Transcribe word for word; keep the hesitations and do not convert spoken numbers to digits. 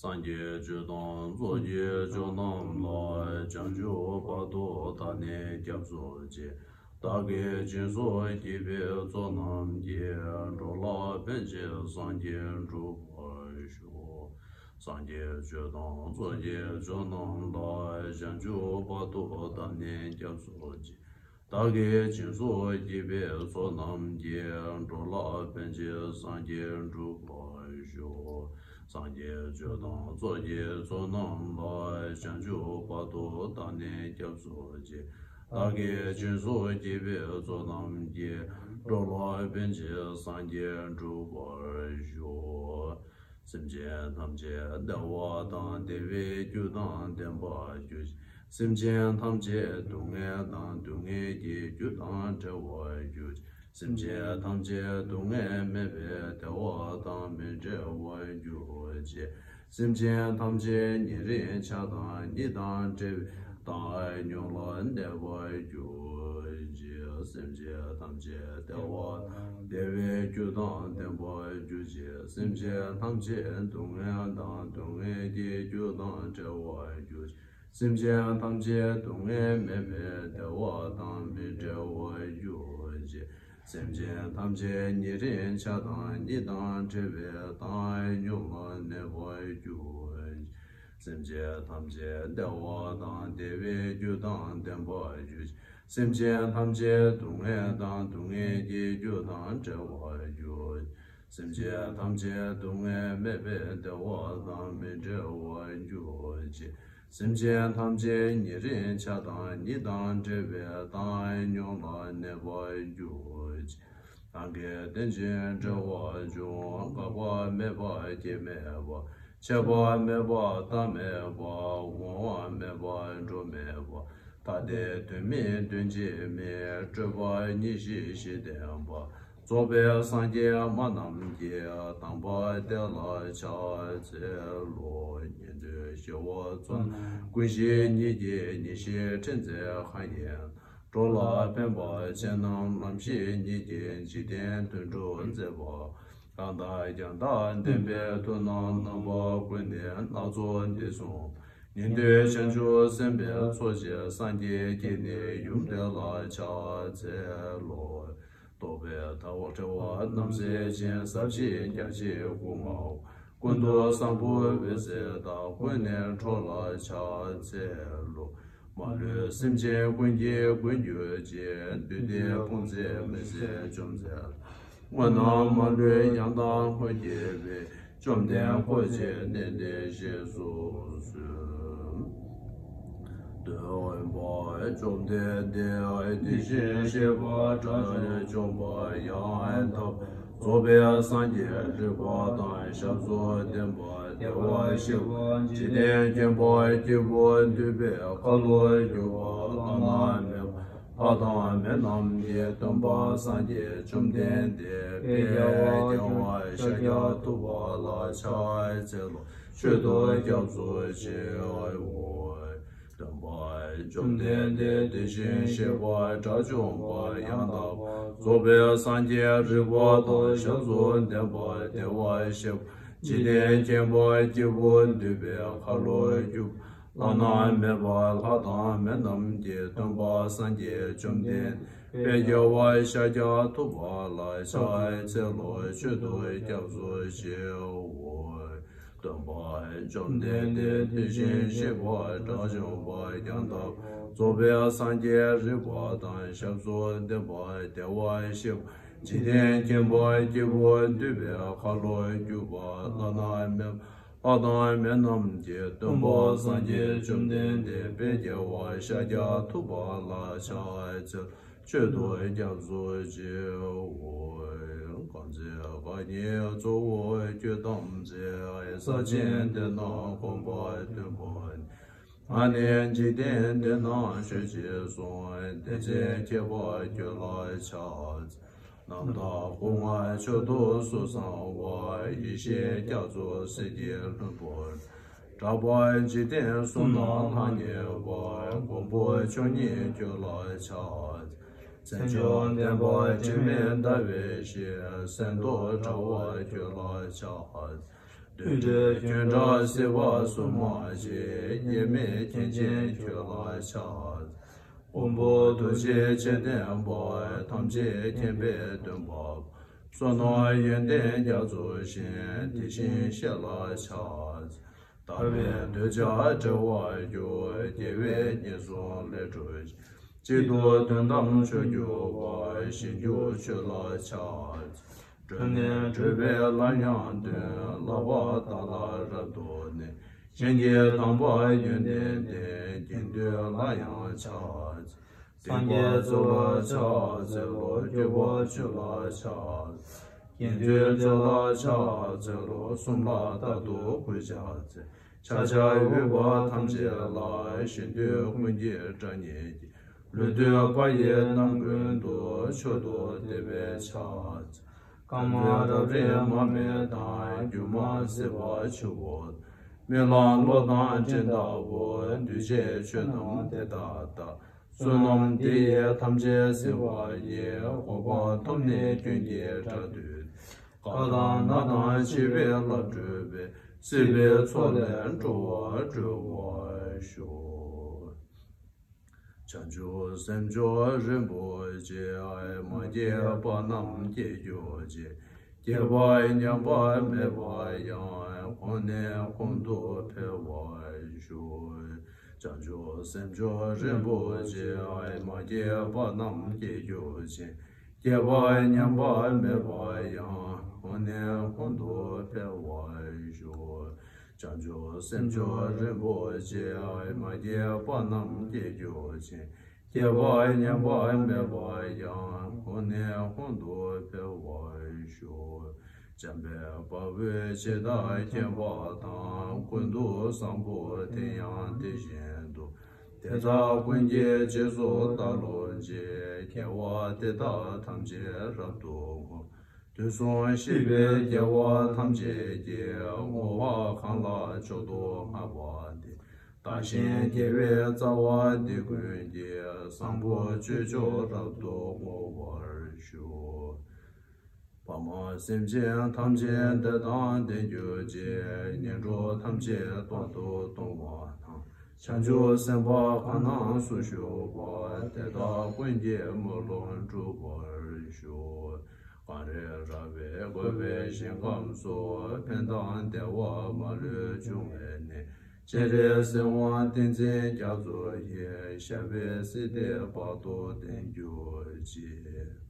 སངས་རྒྱས་ཆོས་དང་ཚོགས་ཀྱི་མཆོག་རྣམས་ལ། བྱང་ཆུབ་བར་དུ་བདག་ནི་སྐྱབས་སུ་མཆི། བདག་གིས་སྦྱིན་སོགས་བགྱིས་པའི་ཚོགས་རྣམས་ཀྱིས། འགྲོ་ལ་ཕན་ཕྱིར་སངས་རྒྱས་འགྲུབ་པར་ཤོག་སངས་རྒྱས་ཆོས་དང་ཚོགས་ཀྱི་མཆོག་རྣམས་ལ། བྱང་ཆུབ་བར་དུ་བདག་ནི་སྐྱབས་སུ་མཆི། བདག་གིས་སྦྱིན་སོགས་བགྱིས་པའི་ཚོགས་རྣམས་ཀྱིས། འགྲོ་ལ་ཕན་ཕྱིར་སངས་རྒྱས་འགྲུབ་པར་ཤོག་སངས་རྒྱས་ཆོས་དང་ཚོགས་ཀྱི་མཆོག་རྣམས་ལ། བྱང་ཆུབ་བར་དུ་བདག་ནི་སྐྱབས་སུ་མཆི། བདག་གིས་སྦྱིན་སོགས་བགྱིས་པའི་ཚོགས་རྣམས་ཀྱིས། འགྲོ་ལ་ཕན་ཕྱིར་སངས་རྒྱས་འགྲུབ་པར་ཤོག་སེམས་ཅན་ཐམས་ཅད་བདེ་བ་དང་བདེ་བའི་རྒྱུ་དང་ལྡན་པར་གྱུར་ཅིག་སེམས་ཅན་ཐམས་ཅད་སྡུག་བསྔལ་དང་སྡུག་བསྔལ་གྱི་རྒྱུ་དང་བྲལ་བར་གྱུར་ཅིག་སེམས་ཅན་ཐམས་ཅད་སྡུག་བསྔལ་མེད་པའི་བདེ་བ་དང་མི་འབྲལ་བར་གྱུར་ཅིག་སེམས་ཅན་ཐམས་ཅད་ཉེ་རིང་ཆགས་སྡང་གཉིས་དང་བྲལ་བའི་བཏང་སྙོམས་ལ་གནས་པར་གྱུར་ཅིག་སེམས་ཅན་ཐམས་ཅད་བདེ་བ་དང་བདེ་བའི་རྒྱུ་དང་ལྡན་པར་གྱུར་ཅིག་སེམས་ཅན་ཐམས་ཅད་སྡུག་བསྔལ་དང་སྡུག་བསྔལ་གྱི་རྒྱུ་དང་བྲལ་བར་གྱུར་ཅིག་སེམས་ཅན་ཐམས་ཅད་སྡུག་བསྔལ་མེད་པའི་བདེ་བ་དང་མི་འབྲལ་བར་གྱུར་ཅིག་སེམས་ཅན་ཐམས་ཅད་ཉེ་རིང་ཆགས་སྡང་གཉིས་དང་བྲལ་བའི་བཏང་སྙོམས་ལ་གནས་པར་གྱུར་ཅིག་སེམས་ཅན་ཐམས་ཅད་བདེ་བ་དང་བདེ་བའི་རྒྱུ་དང་ལྡན་པར་གྱུར་ཅིག་སེམས་ཅན་ཐམས་ཅད་སྡུག་བསྔལ་དང་སྡུག་བསྔལ་གྱི་རྒྱུ་དང་བྲལ་བར་གྱུར་ཅིག་སེམས་ཅན་ཐམས་ཅད་སྡུག་བསྔལ་མེད་པའི་བདེ་བ་དང་མི་འབྲལ་བར་གྱུར་ཅིག་སེམས་ཅན་ཐམས་ཅད་ཉེ་རིང་ཆགས་སྡང་གཉིས་དང་བྲལ་བའི་བཏང་སྙོམས་ལ་གནས་པར་གྱུར་ཅིག་གང་གིས་རྟེན་ཅིང་འབྲེལ་བར་འབྱུང་། འགག་པ་མེད་པ་སྐྱེ་མེད་པ། ཆད་པ་མེད་པ་མཐའ་མེད་པ། འོང་བ་མེད་པ་འགྲོ་མེད་པ། ཐ་དད་དོན་མིན་དོན་གཅིག་མིན། སྤྲོས་པ་ཉིད་ཞི་ཞི་བརྟན་པ། རྫོགས་པའི་སངས་རྒྱས་སྨྲ་རྣམས་ཀྱིས། དམ་པ་དེ་ལ་ཕྱག་འཚལ་ལོ། ཉན་ཐོས་ཞི་བ་ཚོགས་རྣམས་ཀུན་ཤེས་ཉིད་ཀྱིས། ཉེར་ཞི་ཕྲིན་མཛད་མཁའ་ཡན། འགྲོ་ལ་ཕན་པ་ཅན་རྣམས་ལམ་ཤེས་ཉིད་ཀྱིས། འཇིག་རྟེན་དོན་སྒྲུབ་མཛད་པ། གང་དང་ཡང་དག་ལྡན་པའི་མཐུ་རྣམས། རྣམ་པ་ཀུན་ནས་སྣ་ཚོགས་འདི་གསུངས། ཉན་ཐོས་བྱང་ཆུབ་སེམས་དཔའི་ཚོགས་ཀྱིས། སངས་རྒྱས་ཀྱི་ནི་ཡུམ་དེ་ལ་ཕྱག་འཚལ་ལོ། རྟོག་པས་ཐལ་བ་བྲལ་བ་རྣམ་སེལ་ཞིང་། ཟབ་ཞི་རྒྱ་ཆེའི་སྐུ་མངའ་བ། ཀུན་ཏུ་བཟང་པོ་འོད་གསལ་དག་ཀུན་ནས་འཕྲོ་ལ་ཕྱག་འཚལ་ལོ། མ་ལུས་སེམས་ཅན་ཀུན་གྱི་མགོན་གྱུར་ཅིང་། བདུད་སྡེ་དཔུང་བཙན་མི་བཟད་འཇོམས་མཛད་ལ། དངོས་རྣམས་མ་ལུས་ཡང་དག་མངོན་གྱུར་པའི། བཅོམ་ལྡན་འཁོར་བཅས་གནས་འདིར་གཤེགས་སུ་གསོལ། སྟོན་པ་བཅོམ་ལྡན་འདས་དེ་བཞིན་གཤེགས་པ་དགྲ་བཅོམ་པ་ཡང་དག་པར་རྫོགས་པའི་སངས་རྒྱས་རིག་པ་དང་ཞབས་སུ་ལྡན་པ། བདེ་བར་གཤེགས་པ་འཇིག་རྟེན་མཁྱེན་པ་སྐྱེས་བུ་འདུས་པའི་ཁ་ལོ་སྒྱུར་བ་བླ་ན་མེད་པ། ལྷ་དང་མི་རྣམས་ཀྱི་སྟོན་པ་སངས་རྒྱས་བཅོམ་ལྡན་འདས་དཔལ་རྒྱལ་བ་ཤཱཀྱ་ཐུབ་པ་ལ་ཕྱག་འཚལ་ལོ། མཆོད་དོ་སྐྱབས་སུ་མཆིའོ། སྟོན་པ་བཅོམ་ལྡན་འདས་དེ་བཞིན་གཤེགས་པ་དགྲ་བཅོམ་པ་ཡང་དག་པར་རྫོགས་པའི་སངས་རྒྱས་རིག་པ་དང་ཞབས་སུ་ལྡན་པ། བདེ་བར་གཤེགས་པ་འཇིག་རྟེན་མཁྱེན་པ་སྐྱེས་བུ་འདུས་པའི་ཁ་ལོ་སྒྱུར་བ། བླ་ན་མེད་པ་ལྷ་དང་མི་རྣམས་ཀྱི་སྟོན་པ་སངས་རྒྱས་བཅོམ་ལྡན་འདས་དཔལ་རྒྱལ་བ་ཤཱཀྱ་ཐུབ་པ་ལ་ཕྱག་འཚལ་ལོ། མཆོད་དོ་སྐྱབས་སུ་མཆིའོ། སྟོན་པ་བཅོམ་ལྡན་འདས་དེ་བཞིན་གཤེགས་པ་དགྲ་བཅོམ་པ་ཡང་དག་པར་རྫོགས་པའི་སངས་རྒྱས་རིག་པ་དང་ཞབས་སུ་ལྡན་པ། བདེ་བར་གཤེགས་པ་འཇིག་རྟེན་མཁྱེན་པ་སྐྱེས་བུ་འདུས་པའི་ཁ་ལོ་སྒྱུར་བ། བླ་ན་མེད་པ་ལྷ་དང་མི་རྣམས་ཀྱི་སྟོན་པ་སངས་རྒྱས་བཅོམ་ལྡན་འདས་དཔལ་རྒྱལ་བ་ཤཱཀྱ་ཐུབ་པ་ལ་ཕྱག་འཚལ། མཆོད་དོ་སྐྱབས་སུ་མཆིའོ། གང་ཚེ་བདག་ཉིད་གཙོ་བོ་ཁྱོད་དམ་བཅས། ས་ཆེན་འདི་ན་གོམ་པ་སྟོན་པ་ཉིད། ང་ནི་འཇིག་རྟེན་འདི་ན་བཞུགས་ཀྱིས་གསུངས། དེ་ཚེ་ཁྱད་པར་ཁྱོད་ལ་ཕྱག་འཚལ། རྣམ་དག་སྐུ་མངའ་མཆོག་ཏུ་གཟུགས་བཟང་བ། ཡེ་ཤེས་རྒྱ་མཚོ་གསེར་གྱི་ལྷུན་པོ། གྲགས་པ་འཇིག་རྟེན་གསུམ་ན་ལྷང་ངེ་བ། མགོན་པོ་མཆོག་བརྙེས་ཁྱོད་ལ་ཕྱག་འཚལ། མཚན་མཆོག་ལྡན་པ་དྲི་མེད་ཟླ་བའི་ཞལ། གསེར་མདོག་འདྲ་བ་ཁྱོད་ལ་ཕྱག་འཚལ། བདུད་འདྲེ་ཁྱོད་འདྲ་སྲིད་པ་སྲུང་མ་མཆིས། དབྱེར་མེད་མཁན་ཆེན་ཁྱོད་ལ་ཕྱག་འཚལ། མགོན་པོ་རྡོ་རྗེ་འཆང་ལྡན་པ། ཐམས་ཅད་མཁྱེན་པའི་སྟོན་པ། བསོད་ནམས་ཡོན་ཏན་རྒྱ་མཚོ་ཆེན། དེ་བཞིན་གཤེགས་ལ་ཕྱག་འཚལ། དག་པའི་གདུལ་བྱ་བསྒྲལ་བར་འགྱུར། རྒྱལ་བའི་ཉེས་ཟུང་ལས་སྒྲོལ་ཅིང་། གཅིག་ཏུ་དོན་དམ་མཆོག་གྱུར་པ། ཞིང་སྐྱོང་ཆོས་ལ་ཕྱག་འཚལ། གྲོལ་ནས་གྲོལ་བའི་ལམ་ཡང་སྟོན། བསླབ་པ་དག་ལ་རབ་ཏུ་གནས། གཞན་གྱི་དམ་པ་ཡོན་ཏན་ལྡན། དགེ་འདུན་ལ་ཡང་ཕྱག་འཚལ། སངས་རྒྱས་གཙོ་ལ་ཕྱག་འཚལ་ལོ། སྐྱོབ་པ་ཆོས་ལ་ཕྱག་འཚལ། དགེ་འདུན་གཙོ་ལ་ཕྱག་འཚལ་ལོ། གསུམ་ལ་རྟག་ཏུ་གུས་ཕྱག་འཚལ། ཕྱག་བྱར་འོས་པ་ཐམས་ཅད་ལ། གཞན་དོན་ཀུན་གྱི་དགྲ་ཉིད་ཀྱི། ལུས་བཏུད་པ་ཡི་རྣམ་ཀུན་ཏུ། མཆོག་ཏུ་བསྟན་པའི་ཕྱག་འཚལ། བཀའ་མ་རབ་རིམ་མ་སྨད་དང་། སྒྱུ་མ་སྲིད་པ་ཆུ་བོ། རྨི་ལམ་གློག་དང་སྤྲིན་ལྟ་བུ། འདུས་བྱས་ཆོས་རྣམས་དེ་ལྟར་བལྟ། བསོད་ནམས་འདི་ཡིས་ཐམས་ཅད་གཟིགས་པ་ཉིད། གོ་འཕང་ཐོབ་ནས་སྐྱོན་གྱི་དགྲ་བཏུལ། ཁ་དང་སྣ་དང་ལྕེ་བས་བསླབ་བསྒྲུབས་པའི། སྲིད་པའི་མཚོ་ལས་འགྲོ་བ་སྒྲོལ་བར་ཤོག། བྱང་ཆུབ་སེམས་མཆོག་རིན་པོ་ཆེ། མ་སྐྱེས་པ་རྣམས་སྐྱེ་གྱུར་ཅིག། སྐྱེས་པ་ཉམས་པ་མེད་པ་ཡང་། གོང་ནས་གོང་དུ་འཕེལ་བར་ཤོག། བྱང་ཆུབ་སེམས་མཆོག་རིན་པོ་ཆེ། མ་སྐྱེས་པ་རྣམས་སྐྱེ་གྱུར་ཅིག། སྐྱེས་པ་ཉམས་པ་མེད་པ་ཡང་། གོང་ནས་གོང་དུ་འཕེལ་བར་ཤོག། བྱང་ཆུབ་སེམས་མཆོག་རིན་པོ་ཆེ། མ་སྐྱེས་པ་རྣམས་སྐྱེ་གྱུར་ཅིག། སྐྱེས་པ་ཉམས་པ་མེད་པ་ཡང་། གོང་ནས་གོང་དུ་འཕེལ་བར་ཤོག། འཇམ་དཔལ་དཔའ་བོས་ཇི་ལྟར་མཁྱེན་པ་དང་། ཀུན་ཏུ་བཟང་པོ་དེ་ཡང་དེ་བཞིན་དུ། དེ་དག་ཀུན་གྱི་རྗེས་སུ་བདག་སློབ་ཅིང་། དགེ་བ་འདི་དག་ཐམས་ཅད་རབ་ཏུ་བསྔོ། དུས་གསུམ་གཤེགས་པའི་རྒྱལ་བ་ཐམས་ཅད་ཀྱིས། བསྔོ་བ་གང་ལ་མཆོག་ཏུ་བསྔགས་པ་དེས། བདག་གཞན་དགེ་བའི་རྩ་བ་འདི་ཀུན་གྱི། བཟང་པོ་སྤྱོད་མཆོག་རབ་ཏུ་བསྔོ་བར་ཞུ། ཕ་མ་སེམས་ཅན་ཐམས་ཅད་བདེ་དང་ལྡན་གྱུར་ཅིག། ངན་འགྲོ་ཐམས་ཅད་རྟག་ཏུ་སྟོངས་པ་དང་། བྱང་ཆུབ་སེམས་དཔའ་གང་རྣམས་སུ་ཞུགས་པ། དེ་དག་ཀུན་གྱི་སྨོན་ལམ་འགྲུབ་པར་ཤོག། གངས་རི་ར་བས་བསྐོར་བའི་ཞིང་ཁམས་སུ། ཕན་དང་བདེ་བ་མ་ལུས་འབྱུང་བའི་གནས། སྤྱན་རས་གཟིགས་དབང་ཏིང་འཛིན་རྒྱ་མཚོ་ཡི། ཞབས་པད་སྲིད་མཐའི་བར་དུ་བརྟན་གྱུར་ཅིག།